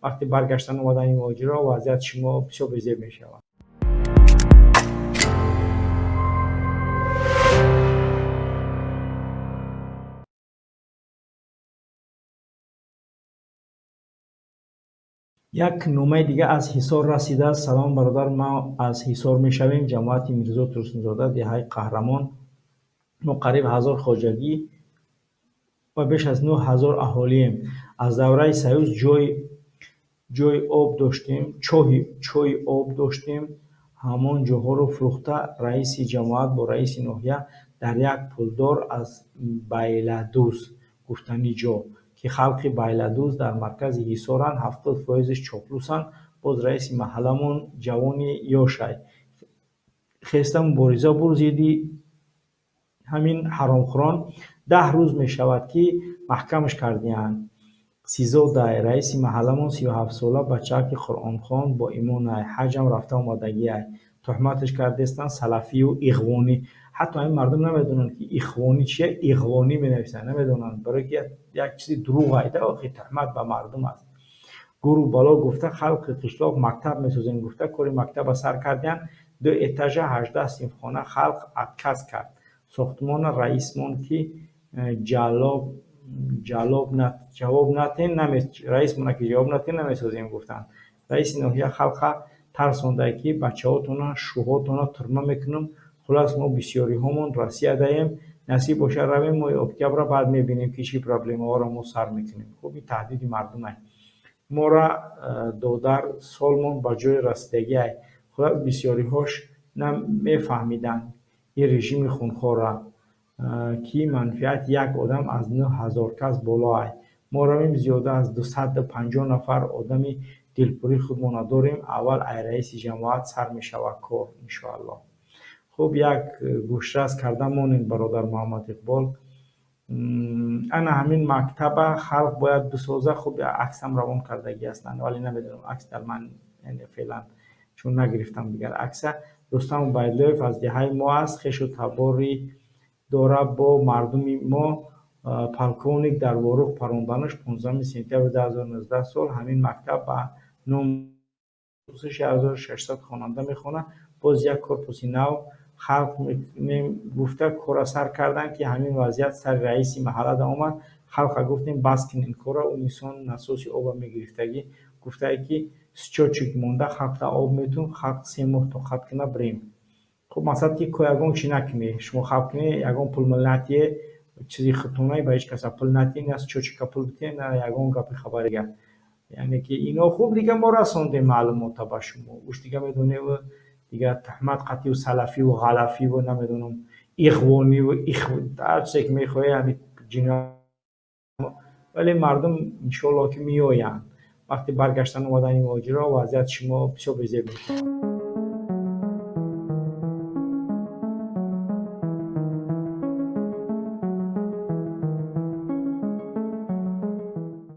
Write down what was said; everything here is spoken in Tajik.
Вақти баргаштан омадани муҳоҷиро, вазъияти шумо бисёр безеб мешавад. Як номаи дига аз Ҳисор расидааст. Салом, бародар, мо аз Ҳисор мешавем, ҷамоати Мирзо Турсунзода, деҳаи Қаҳрамон. Мо қариб 1000 хоҷагӣ ва беш аз 9000 аҳолием. Аз давраи Союз ҷои об доштем, чоҳи об доштем, ҳамон ҷоҳоро фурӯхта, раиси ҷамоат бо раиси ноҳия дар як пулдор аз Байладуз гуфтанӣ ҷо, ки халқи Байладуз дар маркази Ҳисоранд, 70%-ш чоплусанд. Боз раиси маҳалламон ҷавони ёшай. Хеста мубориза бур зидди ҳамин ҳаромхӯрон. 10 рӯз мешавад, ки маҳкамаш кардиянд. Сизодай. Раиси маҳалламон 37-сола, бачааки қуръонхон, бо имонай, ҳаҷам рафта омадагиай. Туҳматаш кардестанд салафию иғвонӣ. Ҳатто ҳамин мардум намедонанд, ки ихвонӣ чия, иғвонӣ менависанд, намедонанд, барое ки як чизи дурӯғ айда, охи туҳмат ба мардум аст. Гуру бало гуфта, халқи қишлоқ мактаб месозем гуфта, кори мактаба сар кардиянд. Ду этажа, 18 синфхона, халқ отказ кард. Сохтмона раисмон ки ҷавоб натен, раисмона ки ҷавоб натен, намесозем гуфтанд. Раиси ноҳия халқа тарсондае, ки бачаҳотона, шӯҳотона турма мекунам. Хулас, мо бисёриҳомон Россия даем, насиб бошад, равем моҳи октябра, баъд мебинем, ки чӣ проблемаҳоро мо сар мекунем. Хуб, ин таҳдиди мардумай. Мора додар солмон ба ҷои расидагиай. Хулас, бисёриҳош намефаҳмиданд ин режими хунхорра, ки манфиати як одам аз 9000 кас болоай. Мо равем, зиёда аз 250 нафар одами дилпурии худмона дорем. Аввал ай раиси ҷамоат сар мешавад кор, иншоаллоҳ. Хуб, як гӯшрас карда монем, бародар Муҳаммад Иқбол. Ана ҳамин мактаба халқ бояд бисоза. Хуб, аксам равон кардагӣ ҳастанд, вале намедонам, акс дар ман феълан чун нагирифтам дигар акса. Рустам Убайдуллоев аз деҳаи мо аст, хешу табори дора бо мардуми мо. Полковник дар Ворух паронданаш 15 сентябри 2019 сол. Ҳамин мактаб ба ном 1600 хонанда мехонад. Боз як корпуси нав халқ мекунем гуфта, кора сар карданд, ки ҳамин вазъият сари раиси маҳаллада омад. Халқа гуфтем, бас кунен кора, ӯ инсон насоси оба мегирифтагӣ, гуфтае, ки счётчик монда, халқта об метун, халқ 3 моҳ тоқат куна, бирем. Хуб, мақсад ки ко ягон чӣ накунӣ, шумо хавф кунӣ, ягон пул натие, чизи худтонай, ба ҳеҷ каса пул натие, на счётчика пул битие, на ягон гапи хабари дигар. Яъне ки ино хуб, дига мо расондем маълумота ба шумо. Уш дига медоневу дигар туҳмат қатъию салафиву ғалафиву намедонам иғвониву ҳар чизе ки мехоҳӣ, ҳамин ҷиноят. Вале мардум иншоаллоҳ ки меоянд. Вақти баргаштан омадани муҳоҷиро, вазъияти шумо бисёр безеб мешавад.